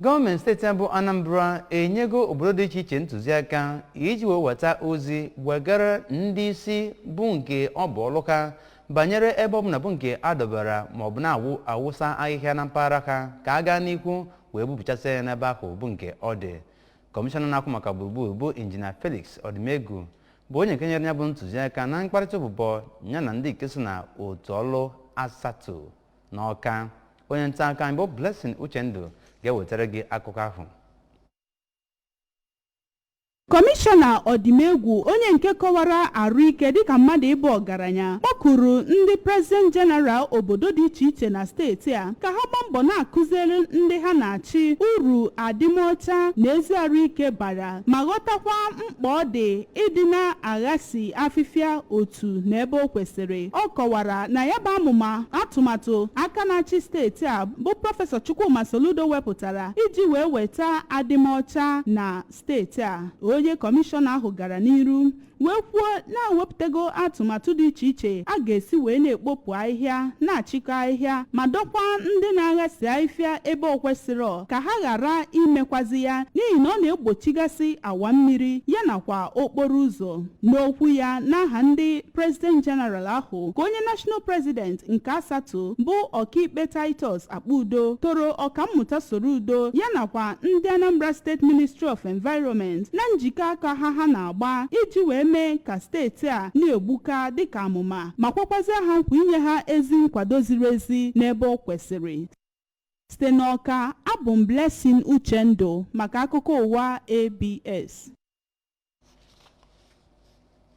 Gọọmenti steeti a bụ Anambra enyego obodo dị iche iche ntụziaka iji wee weta ozi wegara ndị isi bụ nke ọ bụ ọlụ ha banyere ebe ọbụla bụ nke a dọbara maọbụ na-awụ awụsa ahịhịa na mpaghara ha, ka a gaa n'ihu wee bupụchasịa ya n'ebe ahụ bụ nke ọ dị. Kọmishọna na-akwụ maka gburugburu bụ Injinia Felix Ọdịmegwu bụ onye nke nyere ya bụ ntụziaka na mkparịta ụbụbọ ya na ndị nke so na otu ọlụ ASATU n'Ọka. Onye nta akụkọ anyị bụ Blessing Uchendu ga-ewetara gị akụkọ ahụ. Kọmishọna Ọdịmegwu, onye nke kọwara arụike dịka mmadụ ịbụ ọgaranya, kpọkuru ndị President General obodo dị iche iche na steeti a ka ha gbaa mbọ na-akụziri ndị ha na-achị uru adịmọcha na ezi arụike bara, ma ghọtakwa mkpa ọ dị ịdị na-aghasi afịfịa otu na ebe o kwesịrị. Ọ kọwara na ya bụ amụma atụmatụ aka na-achị steeti a bụ Prọfesọ Chukwuma Soludo wepụtara iji wee weta adịmọcha na steeti a. Onye kọmishọna ahụ gara n'iru wee kwuo na-ewepụtago atụmatụ dị iche iche a ga-esi wee na-ekpopụ ahịhịa, na-achịkọ ahịhịa, ma dọkwa ndị na-aghasi ahịhịa ebe o kwesịrọ ka ha ghara imekwazi ya, n'ihi na ọ na-egbochigasị awa mmiri ya nakwa okporo ụzọ. N'okwu ya n'aha ndị President General ahụ, ka onye National President nke ASATU bụ Ọkaikpe Titus Akpudo toro Ọkammụta Soludo ya nakwa ndị Anambra State Ministry of Environment na njikọ aka ha ha na-agba iji wee mee ka steeti a na-egbuka dịka amụma, ma kwekwazie ha nkwa inye ha ezi nkwado ziri ezi n'ebe ọ kwesịrị. Site n'Ọka, abụ m Blessing Uchendu maka akụkọ ụwa ABS.